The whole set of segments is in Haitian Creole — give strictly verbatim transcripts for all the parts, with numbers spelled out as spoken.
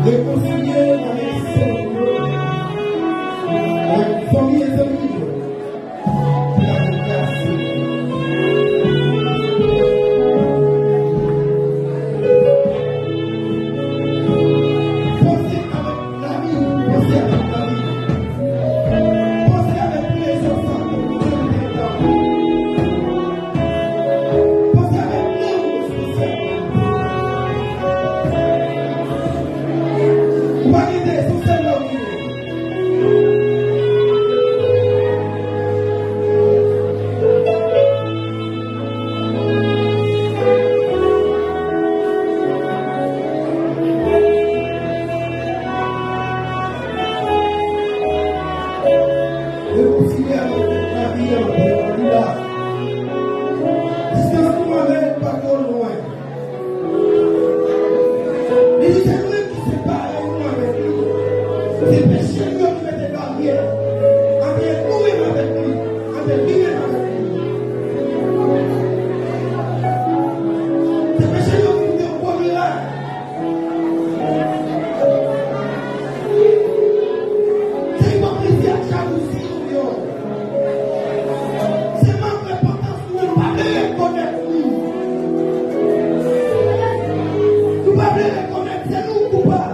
Rekonsilye avèk sè nou yo, avèk fanmi e zanmi yo. Panse avèk lavi, panse avèk lavi. Panse avèk prezans sa ke Bondye mete nan. Panse avèk moun espesyal. Ou pa gen de, se sèl la ou gen. Rekonsilye avèk lavi an, alelouya. Distans nou avè l pa twò lwen. Li di, se mwen ki separe nou avèk li. Se peche nou yo ki mete baryè ant nou menm avèk li, ant li menm avèk nou. Se peche nou yo ki fè yon gwo mirak. Se ipokrizi ak jalouzi nou yo. Se mank repantans nou, nou pa vle rekonèt li. Nou pa vle rekonèt se nou koupab.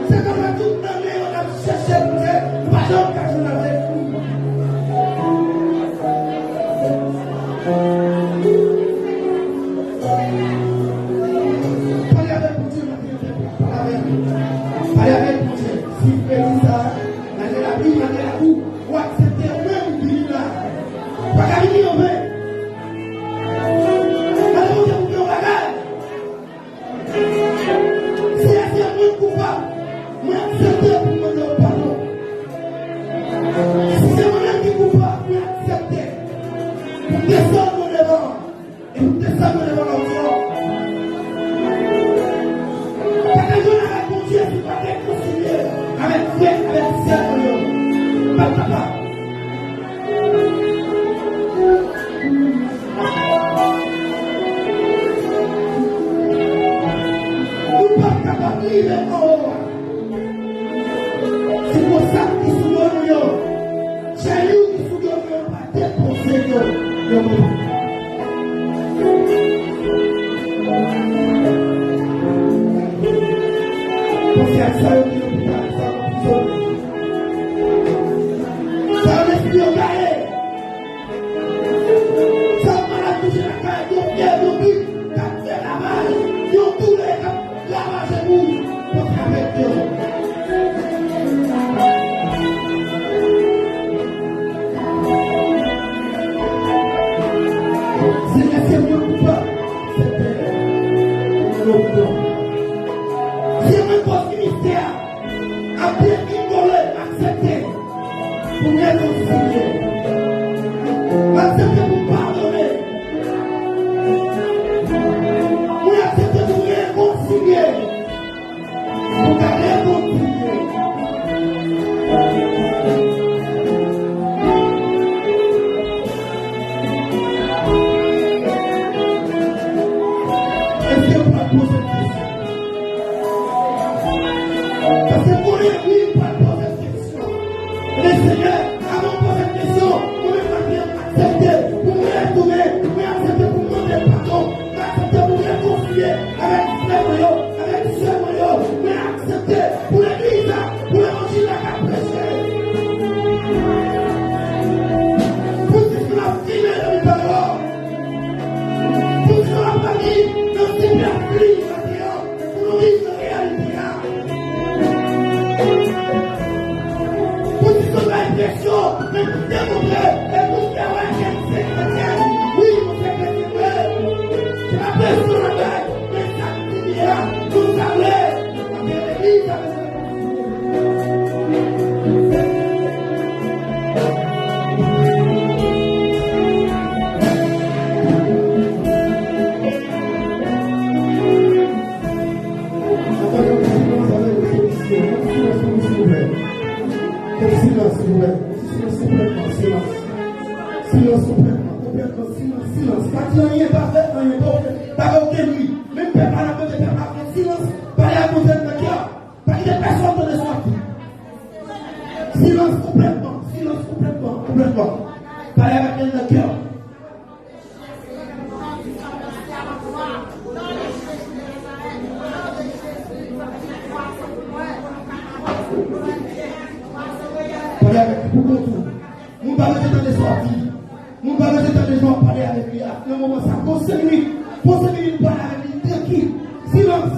Se konsa tout ane yo n ap chèche Bondye, nou pa janm ka jwenn avèk li. Pale avèk Bondye maten an, pèp la. Pale avèk, pale avèk Bondye. Si w fè sa, malgre lapli, malgre labou, ou aksepte ou menm vini la. Ou pa ka vini anven. Mande Bondye pou fè yon bagay. Si se mwen k koupab, mwen aksepte pou mande w padon. Si se mwen menm ki koupab, mwen aksepte pou m desann mwen devan. E pou te sa mwen devan lòt yo. Pa ka jwenn avèk Bondye si w pa rekonsilye avèk frè, avèk sè nou yo. Pa kapab. Nou p ap kapab rive anwo a. Se konsa ki sou do nou yo. Chè nou ki sou do nou yo pa depoze yo. Yo moutre. Panse ak sa yo ki lopital, sa yo prizonye. Sa yo lespri yo gaye. Sa yo malad kouche lakay, yo fyèv, yo gri, k ap fè lavaj, yo doulè, k ap lavaje moun, panse avèk yo. Senyè, se mwen koupab, aksepte. Se mwen kòz ministè a. Ap degringole, aksepte pou rekonsilye. Aksepte pou padone. Mwen aksepte pou rekonsilye. Pou ka rekonsilye. Èske w pral poze kesyon? Paske m konnen wi, m pral poze kesyon. Men Senyè, avan m poze kesyon, mwen menm maten an, m aksepte pou m retounen, mwen aksepte pou m mande padon, mwen aksepte pou m rekonsilye avèk frè mwen yo, avèk sè mwen yo, mwen aksepte pou legliz la, pou levanjil la ka preche. Pou ti frè m ap viv nan mitan yo. Pou sa w ap viv nan ti pèp li maten an, pou nou viv nan reyalite a. Pou ti sa w bay presyon, men pou demontre, e pou fè wè ke nou se kretyen. Wi, nou se kretyen vre. Se pa presyon n ap bay, men sa k vini a, nou sa vle. Paske legliz la bezwen Silans, silans, silans, silans, silans, silans, silans, silans, silans, silans. Pa di anyen, pa fè anyen, pa fè, pa fè okenn bri. Pale avèk li pou kont ou. Moun pa bezwen tande sa w ap di. Moun pa bezwen tande jan w ap pale avèk li a. Nan moman sa, pran senk minit. Pran senk minit, pale avèk li trankil. Silans.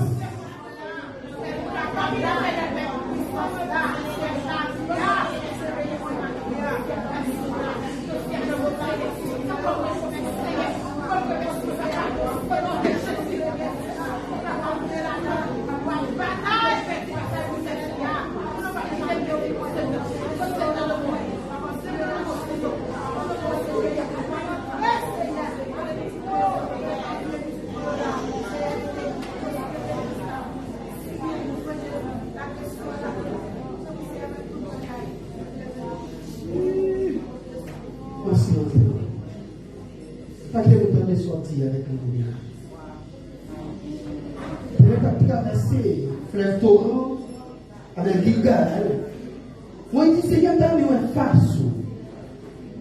Mèsi anpil. Pa kite nou tande sòti avèk nou kounye a. Lè l t ap travèse flèv Toran avèk Gilgal, Moyiz di, Senyè, ta renmen wè fas ou.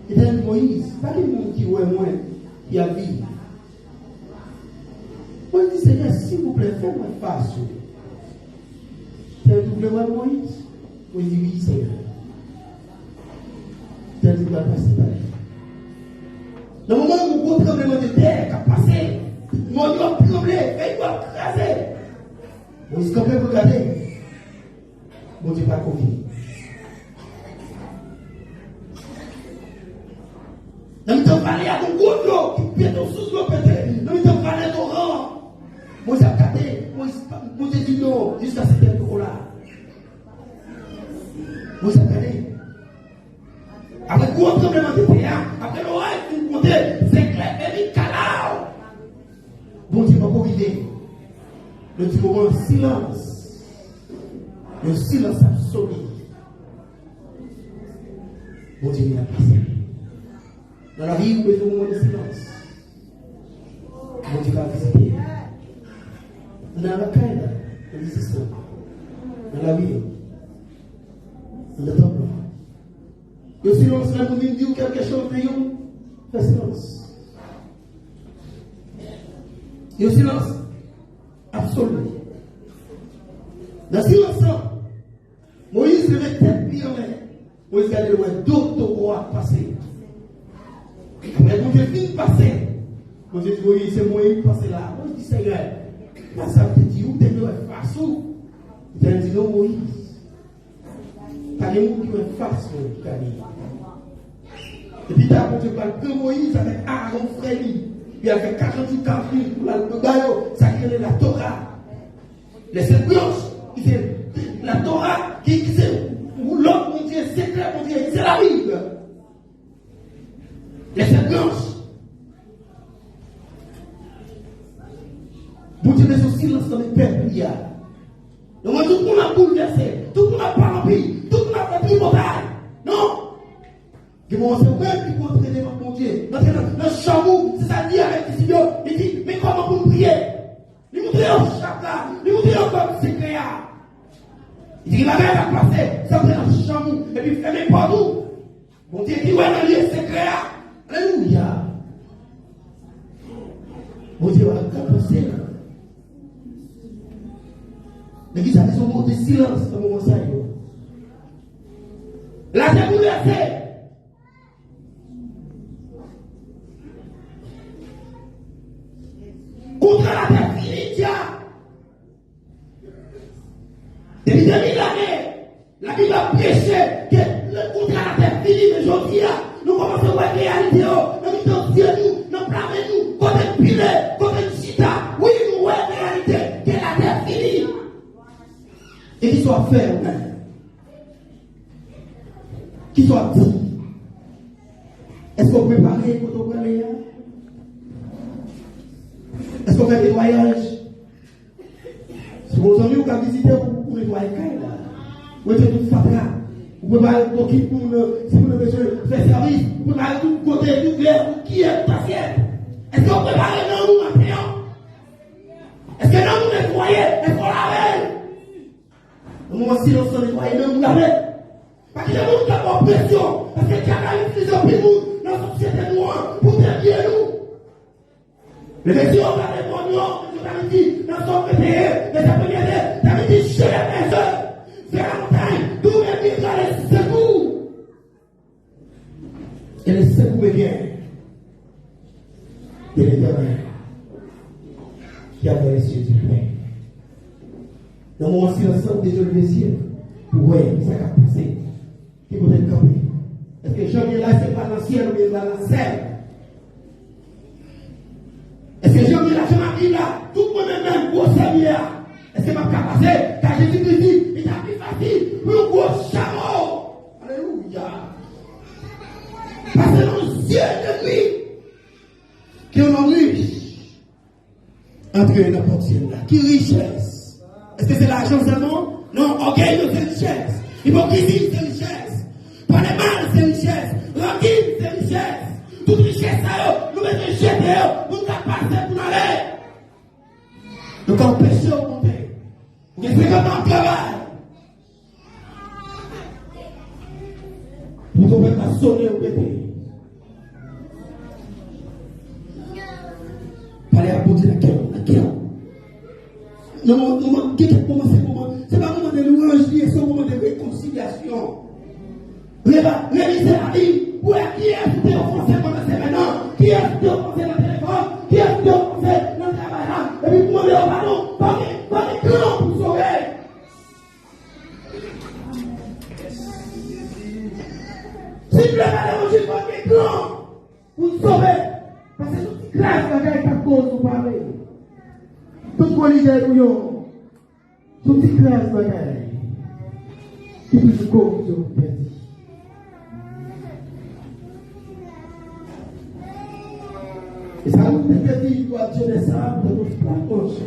Etènèl di Moyiz, pa gen moun ki wè mwen ki ap viv. Moyiz di, Senyè, silvouplè, fè m wè fas ou. Etènèl di, ou vle wè Moyiz? Moyiz di, wi, Senyè. Etènèl di, pral pase pa li. Nan moman yon gwo tranblemanntè k ap pase, mòn yo ap tranble, fèy yo ap kraze. Moyiz kanpe pou l gade. Bondye pa kote. Nan mitan vale a, gon gwo dlo ki pete, yon sous dlo pete. Nan mitan vale toran an, Moyiz ap gade, Moyiz pa, Bondye di non, jiskaske l poko la. Moyiz ap gade. Apre gwo tranblemanntè a, apre loraj fin monte, zeklè epi kalaw. Bondye poko rive. Nan ti moman silans. Yon silans absoli. Bondye vin ap pase. Nan lavi, ou bezwen yon moman de silans. Bondye ka vizite. Nan lakay la, nan biznis la, nan lari a, nan tanp la. Yon silans, lè moun vin di w kèlke choz nan yon, fè silans. Yon silans absoli. Nan silans lan, Moyiz leve tèt li anlè. Moyiz gade, l wè do towo a pase. Apre Bondye fin pase, Bondye di Moyiz, se mwen ki pase la. Moyiz di, Senyè, pa sa m te di ou, m te vle wè fas ou. Etènèl di, non, Moyiz, pa gen moun ki wè fas mwen ki ka viv. Epi ta Bondye pral pran Moyiz avèk Aaron frè li. Li al fè katrann jou, katrann nuit pou l al ba yo sa ki rele Latora. Les sept branches, ki se Latora, ki, ki se lòd Bondye, sekrè Bondye, ki se Labib. Les sept branches. Bondye bezwen silans nan men pèp li a. Donk, tout moun ap boulvèse, tout moun ap pale anpil, tout moun ap fè tripotay. Non! Gen moman se ou menm ki pou antre devan Bondye. Antre nan, nan chanm ou, se sa l di avèk disip yo. Li di, men kòman pou n priye? Li montre yo chak la, li montre yo kòd sekrè a. Li di, gen bagay k ap pase, se antre nan chanm ou, epi fèmen pòt ou. Bondye ki wè nan lye sekrè a. Alelouya. Bondye wè nan ka pase la. Men ki sa ki se yon moman de silans nan moman sa yo? Latè boulvèse. Kontra latè fini, dya. Depi de mil ane, Labib ap preche ke le kontra latè fini, men jodi a, nou kòmanse wè reyalite yo nan mitan zye nou, nan pla men nou, kote n pile, kote n chita. Wi, nou wè reyalite ke latè fini. E kisa w ap fè ou menm? Kisa w ap di? Èske w prepare kote w prale a? Èske w fè netwayaj? Si w gon zanmi w ka vizite w pou netwaye kay la, ou mete tout fatra, ou prepare yon bokit pou moun, si moun nan bezwen fè sèvis, ou prepare tout kote, tout vè, tout kiyè, tout asyèt. Èske w prepare nanm ou maten an? Èske nanm ou netwaye? Èske w lave l? Nan moman silans lan, netwaye nanm ou, lave l. Pa kite moun ka ba w presyon, paske dyab la itilize anpil moun nan sosyete nou an pou devye nou. Leve zye w gade mòn yo, Bondye ta vin di, nan Sòm venteyen, vèsè premye de, ta vin di, je lève mes yeux vers la montagne, d'où me viendra le secours. Et le secours me vient de l'Éternel, qui a dans les cieux du paix. Nan moman silans lan, ou bezwen leve zye pou wè sa k ap pase. Ki kote l kanpe? Èske jan m ye la, se pa nan syèl oubyen l pral nan sèl? Èske jan m ye la, jan m ap viv la, tout mwen menm menm, gwosè m ye a, èske m ap ka pase? Kay Jezikri di, li ta pi fasil pou yon gwo chamo, alelouya, pase nan zye lènmi ke yon nonm rich antre nan pòt syèl la. Ki richès? Èske se lajan sèlman? Non, ògèy yo se richès. Ipokrizi se richès. Pale mal se richès. Rankin se richès. Tout richès sa yo, nou bezwen jete yo pou n ka pase pou n ale. Yo ka anpeche w monte. Ou gen senkant an ap travay. Pou twonpèt la sonnen, ou rete. Pale ak Bondye nan kè w, nan kè w. Nan moman, nan moman, gen kèk moman, se moman, se pa moman de lwanj li ye, se yon moman de rekonsilyasyon. Reva-, revize lavi, pou wè kiyès ou te ofanse pandan semèn nan, kiyès ou te ofanse nan telefòn, kiyès ou te ofanse nan travay la, epi pou mande yo padon, pa gen, pa gen kran pou sove. Si m vle ba levanjil, fò gen kran pou n sove. Paske se yon ti kras bagay k ap koz nou pale. Tout gwo lidè nou yo, se yon ti kras bagay ki toujou koz yo pèdi. E sa nou te pèdi, nou ap tire sa, nou te pran kòch.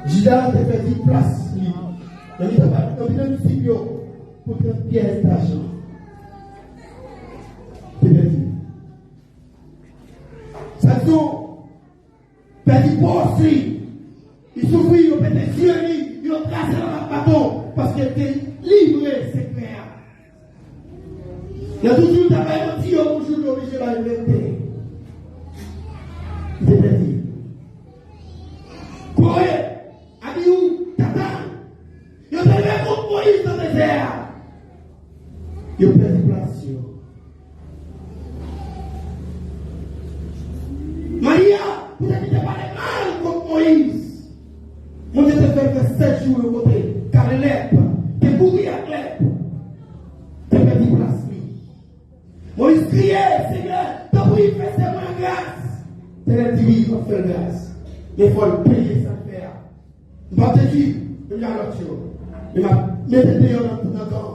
Jida te pèdi plas li nan mitan, nan mitan disip yo pou trant pyès dajan. Te pèdi. Samson pèdi pòs li. Li soufri, yo pete zye li, yo kraze l anba baton, paske l te livre sekrè a. Nan toujou ta bay manti, yo pou jou yo oblije bay verite. Li te pèdi. Kore, Abiyou, Datan, yo te leve kont Moyiz nan dezè a. Yo pèdi plas yo. Maya, poutèt li te pale mal kont Moyiz, Bondye te fè l fè sèt jou yon kote. Kalèb te kouri ak lèp, te pèdi plas li. Moyiz kriye, Senyè, tanpri, fè sèmwen gras. Senyè di wi, m ap fè l gras. Men fò l peye sa l fè a. M p ap detwi, menm jan lòt yo. Men m ap mete deyò nan, nan kan.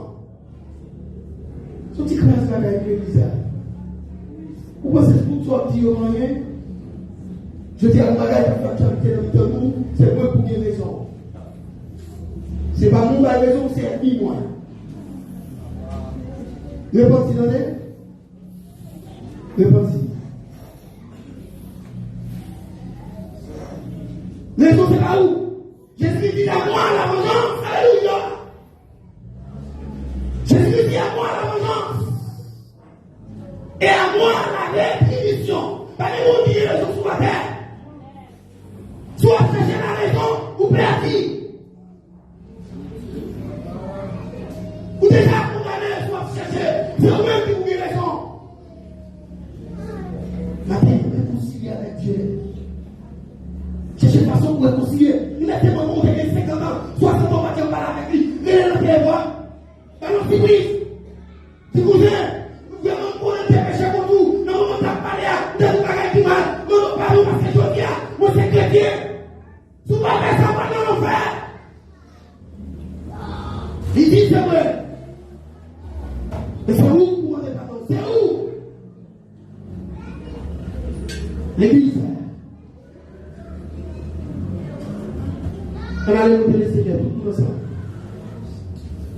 Se yon ti kras bagay ki legliz la. Ou panse se pou sa w ap di yo anyen? Jodi a, yon bagay k ap fè aktyalite nan mitan nou, se mwen pou gen rezon. Se pa mwen bay rezon, se ènmi mwen. Repanti, tande. Repanti. Rezon se pa ou. Jezikri di, à moi la vengeance. Alelouya. Jezikri di, à moi la vengeance. Et à moi la rétribution. Pa gen moun ki gen rezon sou latè. Si w ap chèche larezon, ou pèdi. Ou deja kondane, si w ap chèche, se ou menm ki pou gen rezon. Maten, rekonsilye avèk Dye. Chèche fason pou rekonsilye. Li mete manman w te gen senkant an, swasant an, w pa t janm pale avèk li. Rele l nan telefòn. Ba l yon sipriz. Di, kouzen, m vrèman konnen m te peche kont ou. Nan moman m t ap pale a, m te di w bagay ki mal. Mande w padon paske jodi a, mwen se kretyen. Si w pa fè sa, w pral nan lanfè. Li di, se vre. Men se ou pou mande padon. Se ou. Legliz. Ann ale monte Lesenyè, tout moun ansanm.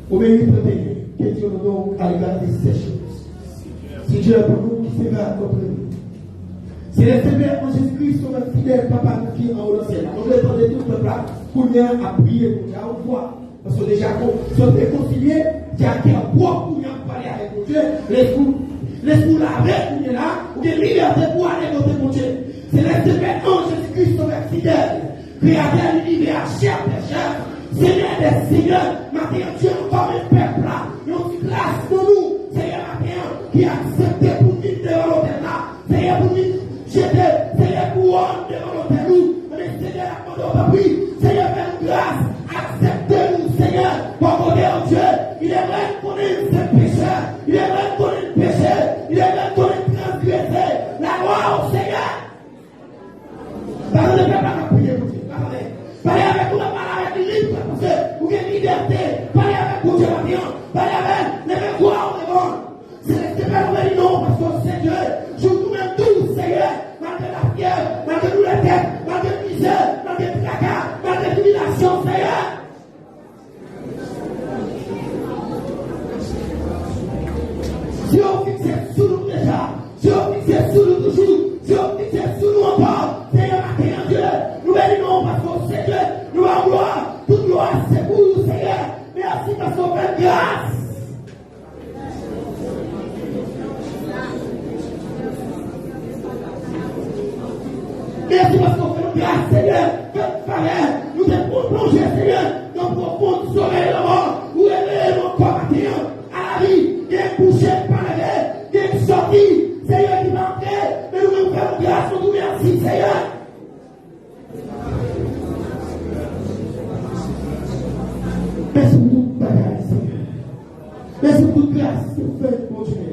Premye uit, trannteyen, ke Dye nou al gade sèchòs. Senyè, pou nou ki se va kontre nou. Selès Pè nou an Jezikri, Sovè fidèl, Papa nou ki anwo nan syèl la. Nou vle tande tout pèp la, kounye a ap priye Bondye a yon vwa. Paske w deja kon-, si w te rekonsilye, se ak kè pwòp kounye a pou pale avèk Bondye. Lespri, Lespri w lave kounye la, ou gen libète pou w ale kote Bondye. Selès, Pè nou an Jezi Kris, Sovè fidèl, Kreyatè linivè a, chè dè chè, Senyè dè senyè, maten an, Dye, nou kòm pèp la, yon ti gras pou nou, Senyè, maten an, ki aksepte pou n vin devan lotèl la, Senyè, pou n vin jete, Senyè, kouwòn devan lotèl ou. Ebyen, Senyè, n ap mande w, tanpri, Senyè, fè nou gras, aksepte nou, Senyè, bò kote w, Dye. Il est vrai, n konnen n se pechè, il est vrai, n konnen n peche, il est vrai, n konnen n transgrese lalwa w, Senyè. Pa tande pèp la k ap priye Bondye. Pa tande. Pale avèk nou, pale avèk li, paske ou gen libète. Pale avèk Bondye maten an. Pale avè l. Leve vwa w devan l. Selès, Pè, nou beni non w, paske w se Dye. Jouk nou menm tou, Senyè, malgre lafyèv, malgre doulè tèt, malgre mizè, malgre traka, malgre tribilasyon, Senyè. Zye w fikse sou nou deja. Zye w fikse sou nou toujou. Zye w fikse sou nou ankò. Senyè, maten an, Dye, nou beni non w paske w se Dye. Nou ba w glwa. Tout glwa se pou ou, Senyè. Mèsi paske w fè n gras. Mèsi paske w fè nou gras, Senyè. Fè nou favè. Nou te pran plonje, Senyè, nan pwofon somèy lanmò. Ou reveye nou ankò maten an a lavi. Gen kouche k pa leve, gen sòti, Senyè, ki pa antre. Men nou menm, fè nou gras, nou di w mèsi, Senyè. Mèsi pou tout bagay, Senyè. Mèsi pou tout gras ou fè, Bondye.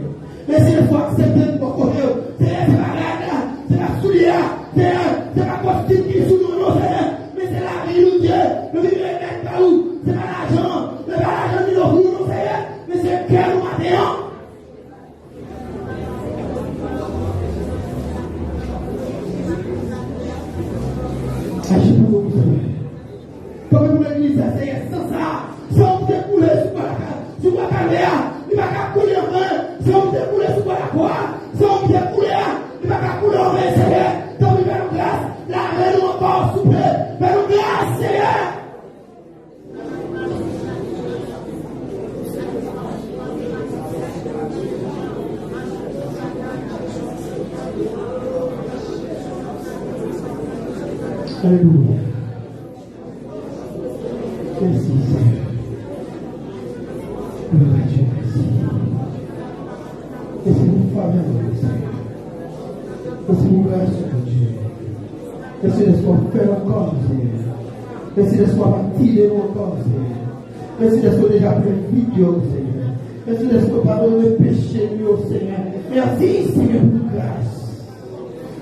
Mèsi lèfwa w aksepte n bò kote w. Senyè, se pa rad la, se pa soulye a, Senyè, se pa kostim ki sou nou, non, Senyè. Men se lavi nou, Dye. Nou vin remèt ba ou. Se pa lajan, se pa lajan ni lò pou nou, non, Senyè. Men se kè nou maten an. Aji pou nou, Senyè. Tanpri pou legliz la, Senyè, san sa, san ou te koule sou kwa la, sou kwa Kalvè a, li pa ka koule anven. San ou te koule sou kwa lakwa a, san ou te koule a, li pa ka koule anven, Senyè. Tanpri, fè nou gras, lave nou ankò, souple. Fè nou gras, Senyè. Alelouya. Mèsi, Senyè. Glwa a Dye, mèsi. Mèsi pou favè w, Senyè. Mèsi pou gras ou, Bondye. Mèsi dèske w ap fè l ankò, Senyè. Mèsi dèske w ap aktive nou ankò, Senyè. Mèsi dèske w deja plen vide yo, Senyè. Mèsi dèske w padone peche nou yo, Senyè. Mèsi, Senyè, pou gras.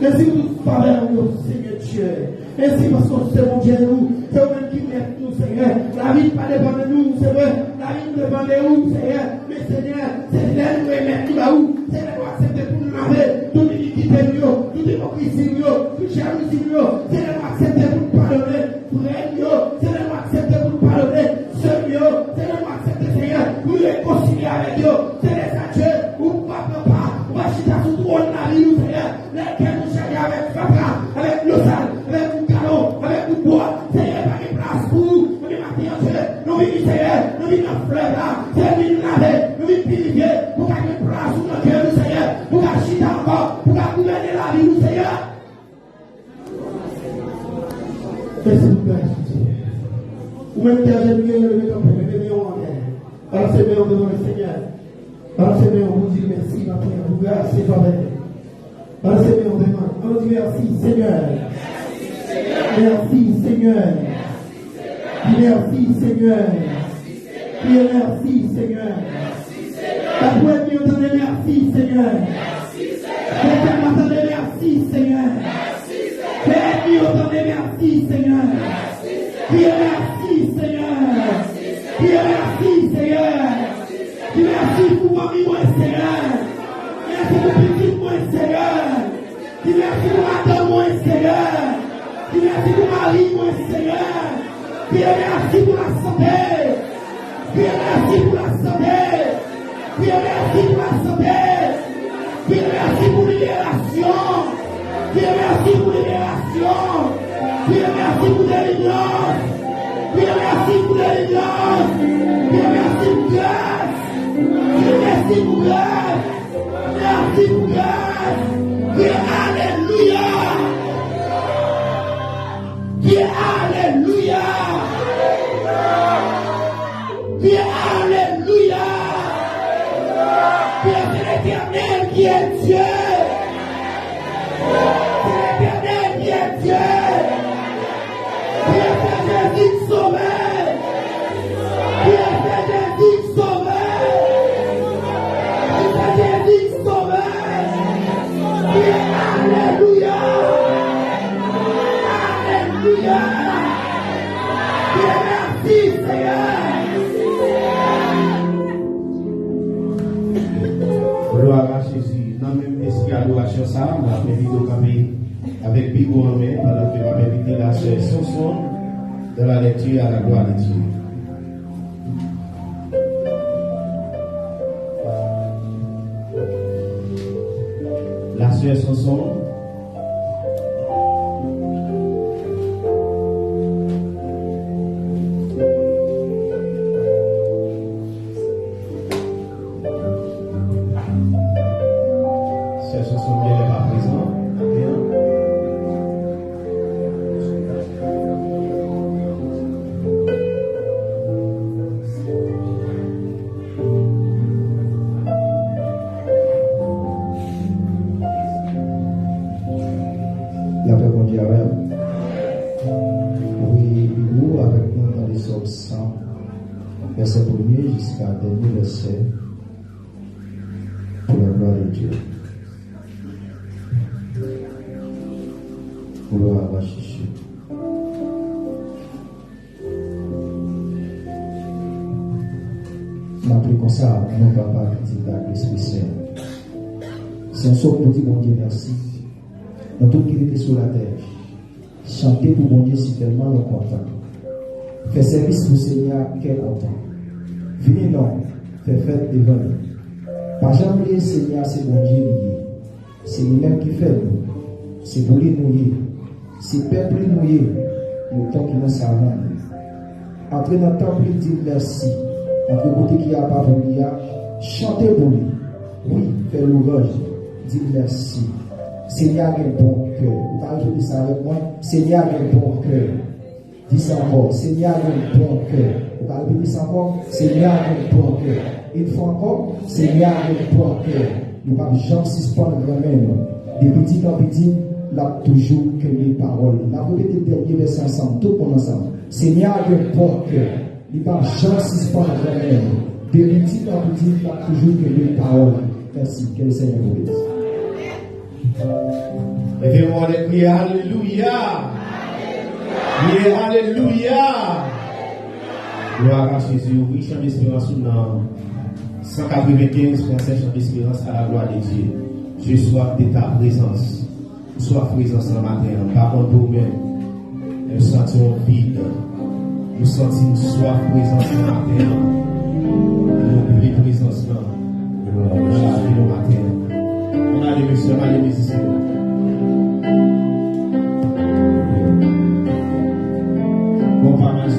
Mèsi pou tout favè w yo, Senyè Dye. Mèsi paske w se Bondye nou. Se ou menm ki mèt nou, Senyè. Lavi pa depann de nou, se vre. Lavi nou depann de ou, Senyè. Men, Senyè, se lè nou remèt li ba ou, se lè nou aksepte pou nou lave tout inikite nou yo, tout ipokrizi nou yo, tout jalouzi nou yo, se lè nou aksepte pou nou padone frè nou yo, se lè nou aksepte pou nou padone sè nou yo, se lè nou aksepte, Senyè, pou nou rekonsilye avèk yo. Se lè sa, Dye, ou va pran pa, ou va chita sou twòn lavi nou, Senyè. Lè kè nou chaje avèk fatra, avèk dlo sal, avèk bout galon, avèk bout bwa, Senyè, pa gen plas pou ou. Ebyen, maten an, Dye, nou vini, Senyè, nou vin nan flèv la, Senyè, nou vin lave, nou vin pirifye, pou ka gen plas ou nan kè nou, Senyè, pou ka chita ankò, pou ka gouvène lavi nou, Senyè. Mèsi pou gras ou, Senyè. Ou menm ki ajenou, leve kanpe, leve men w anlè. Balanse men w devan Senyè. Balanse men w pou di l mèsi, maten an, pou gras e favè. Balanse men w devan l. Ann di mèsi, Senyè. Mèsi, Senyè. Di mèsi, Senyè. Kriye mèsi, Senyè. Fè pou ènmi yo tande mèsi, Senyè. Fè pèp la tande mèsi, Senyè. Fè ènmi yo tande mèsi, Senyè. Kriye mèsi, Senyè. Kriye mèsi, Senyè. Di mèsi pou fanmi mwen, Senyè. Mèsi pou pitit mwen, Senyè. Di mèsi pou madanm mwen, Senyè. Di mèsi pou mari mwen, Senyè. Di mèsi pou lasante. Di mèsi pou lasante. Di mèsi pou lasante. Di mèsi pou liberasyon. Di mèsi pou liberasyon. Di mèsi pou delivrans. Di mèsi pou delivrans. Di mèsi pou gras. Di mèsi pou gras. Crie alelouya! Crie alelouya! Crie alelouya! Crie, c'est l'Éternel qui est Dieu! C'est l'Éternel qui est Dieu! Crie, c'est Jésus qui sauve! Crie, c'est Jésus qui sauve! Crie, c'est Jésus qui sauve! Crie, alelouya! Alelouya! Crie, merci, Seigneur! Glwa a Jezi. Nan menm espri adorasyon sa a, m ap envite w kanpe avèk Biwo an men, pandan ke m ap envite lasè Sonson dans la lecture à la gloire de Dieu. Lasè Sonson. Sè Sonson genlè pa prezan maten an. Lapè Bondye avè w. Ouvri Bib ou avèk mwen nan Sòm san, vèsè premye jiska dènye vèsè. Pour la gloire de Dieu. Glwa a Jezi. N ap li konsa, o non Papa, Pitit ak Lespri Sen. Se yon sòm pou di Bondye mèsi. Nou tout ki rete sou latè, chante pou Bondye si tèlman nou kontan. Fè sèvis pou Senyè a ak kè kontan. Vini non, fè fèt devan li. Pa janm bliye Senyè a se Bondye li ye. Se li menm ki fè nou. Se pou li nou ye. Se pèp li nou ye. Letan ki nan savann li. Antre nan tanp li, di l mèsi. Antre kote ki apa pou li a, chante pou li. Wi, fè lwanj li. Di l mèsi. Senyè a gen bon kè. Ou ka repete sa avèk mwen? Senyè a gen bon kè. Di sa ankò. Senyè a gen bon kè. Ou ka repete sa ankò? Senyè a gen bon kè. Yon fwa ankò, Senyè a gen bon kè. Li p ap janm sispann renmen nou. De pitit an pitit, l ap toujou kenbe pawòl li. N ap repete dènye vèsè ansanm, tout moun ansanm. Senyè a gen bon kè. Li p ap janm sispann renmen nou. De pitit an pitit, l ap toujou kenbe pawòl li. Mèsi. Ke le Senyè vous bénisse. Leve men w anlè, kriye alelouya! Kriye alelouya! Glwa a Jezi. Ouvri Chan Desperans ou nan san katrevenkenz, Fransè, Chan Desperans, à la gloire de Dieu. Je soif de ta présence. M swaf prezans lan maten an. M pa konn pou ou menm, men m santi yon vid. M santi m swaf prezans lan maten an. Nou vle prezans lan nan lavi nou maten an. Ann ale, mesye, ann ale, mizisyen. Bon, pa mal.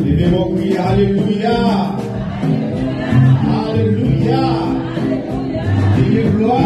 Leve men w, kriye alelouya! Alelouya! Kriye glwa!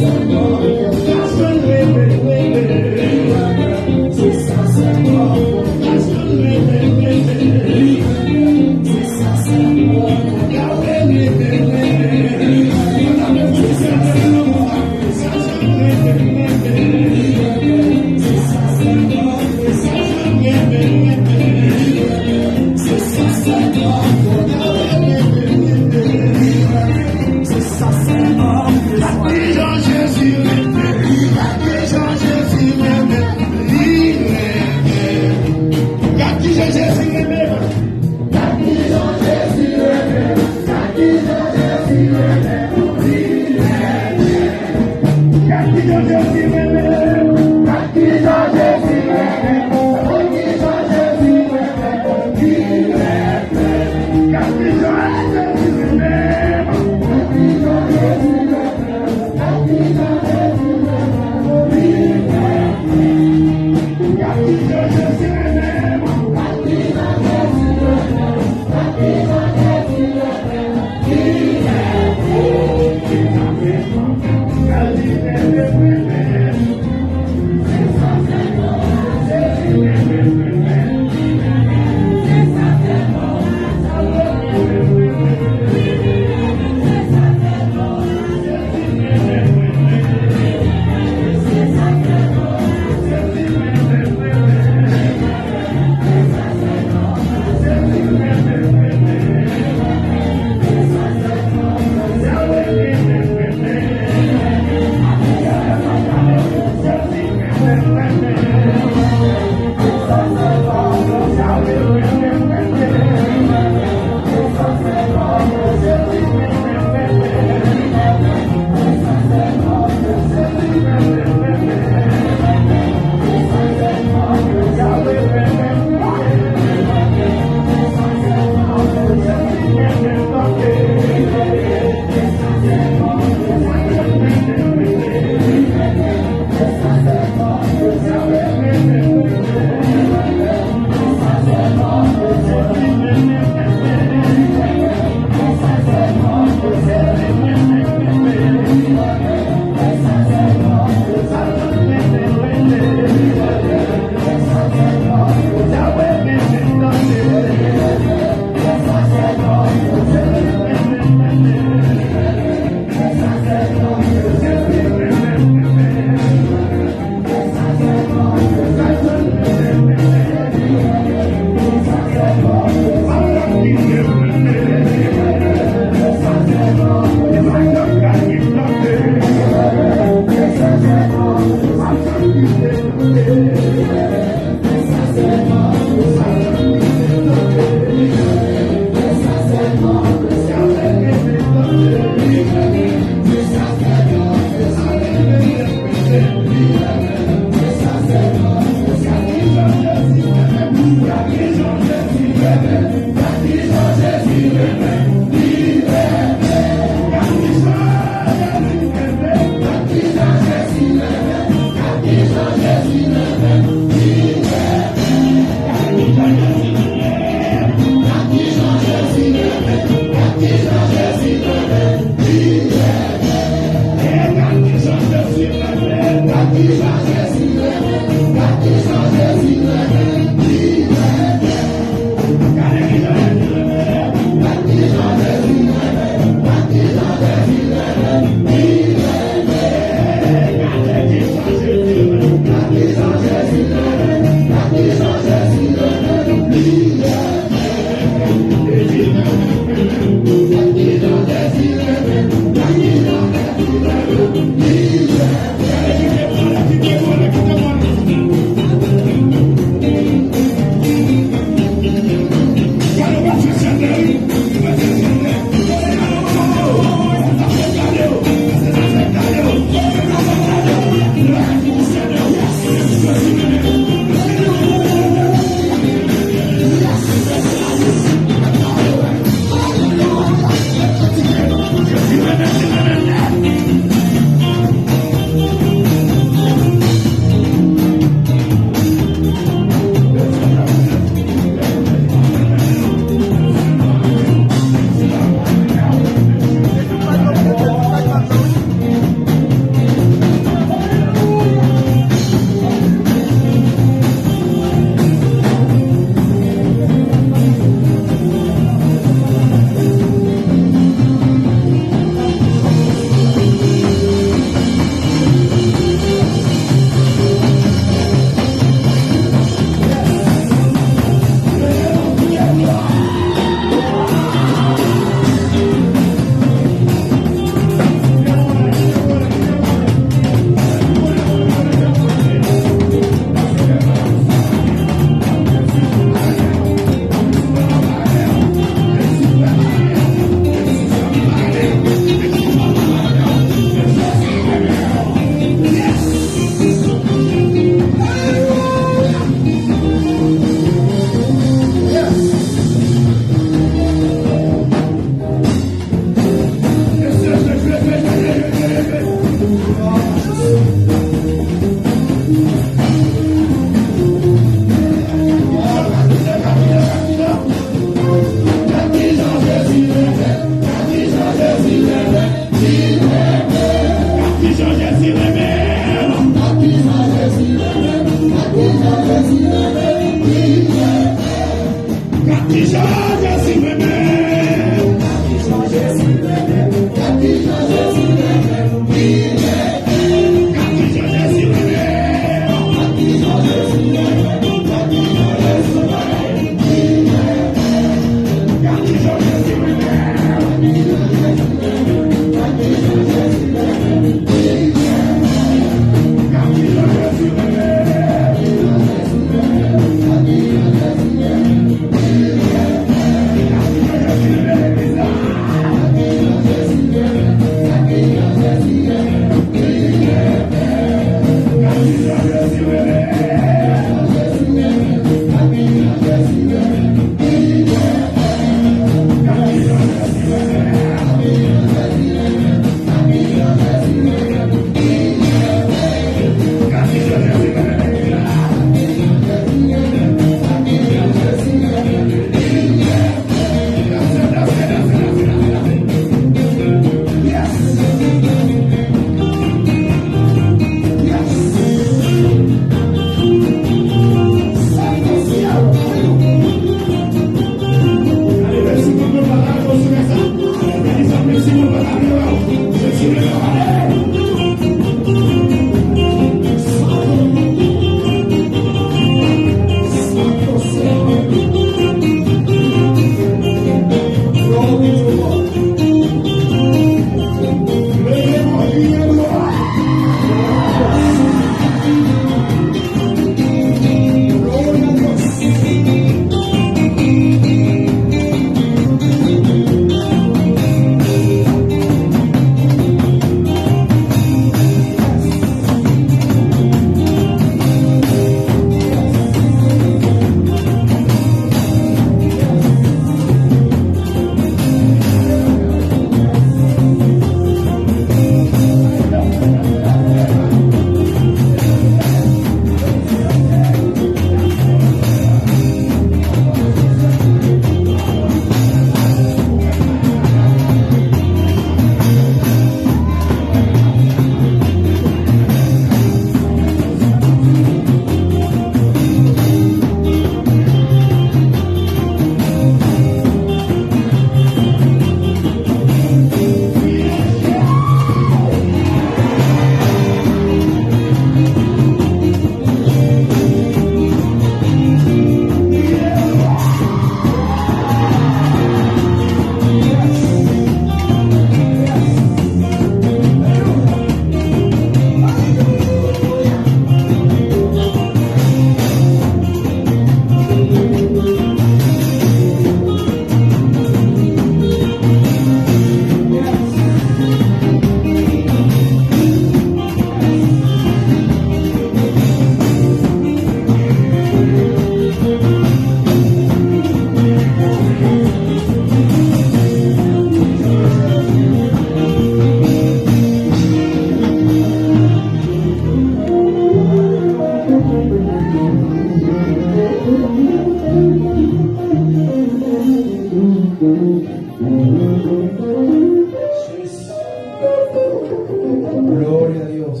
Gloria a Dios.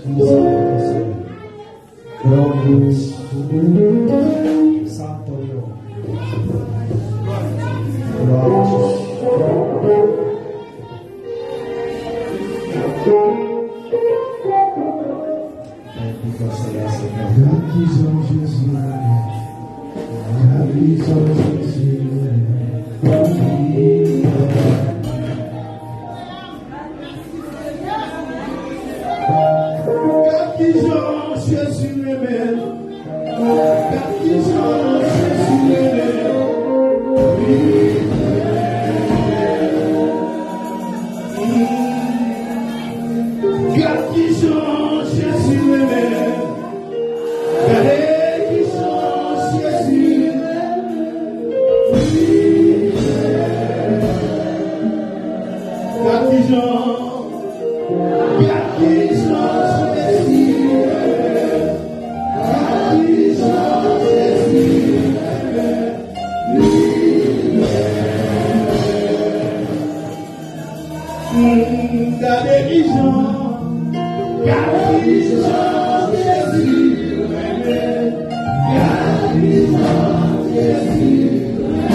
Un saludo, Señor. Gloria a Dios. Santo Dios. Gloria a Dios. Gad kijan Jezi renmen. Gad kijan Jezi renmen. Gad kijan Jezi renmen. Gad kijan Jezi renmen. Gad kijan Jezi renmen. Gade kijan Jezi renmen. Gad kijan, gad kijan Jezi renmen. Gad kijan Jezi renmen. Gade kijan, gade kijan Jezi renmen. Gade kijan Jezi renmen.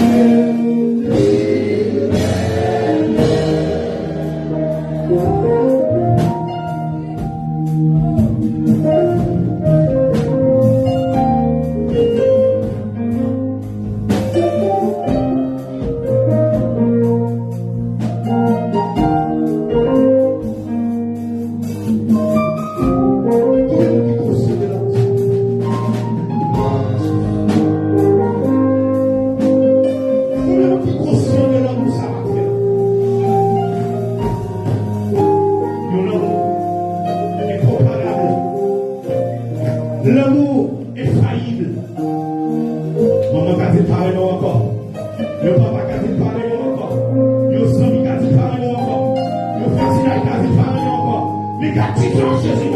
L'amour infayib. Manman ka di l pa renmen w ankò. Yon papa ka di l pa renmen w ankò. Yon zanmi ka di l pa renmen w ankò. Yon vwazinay ka di l pa renmen w ankò. Men gad kijan Jezi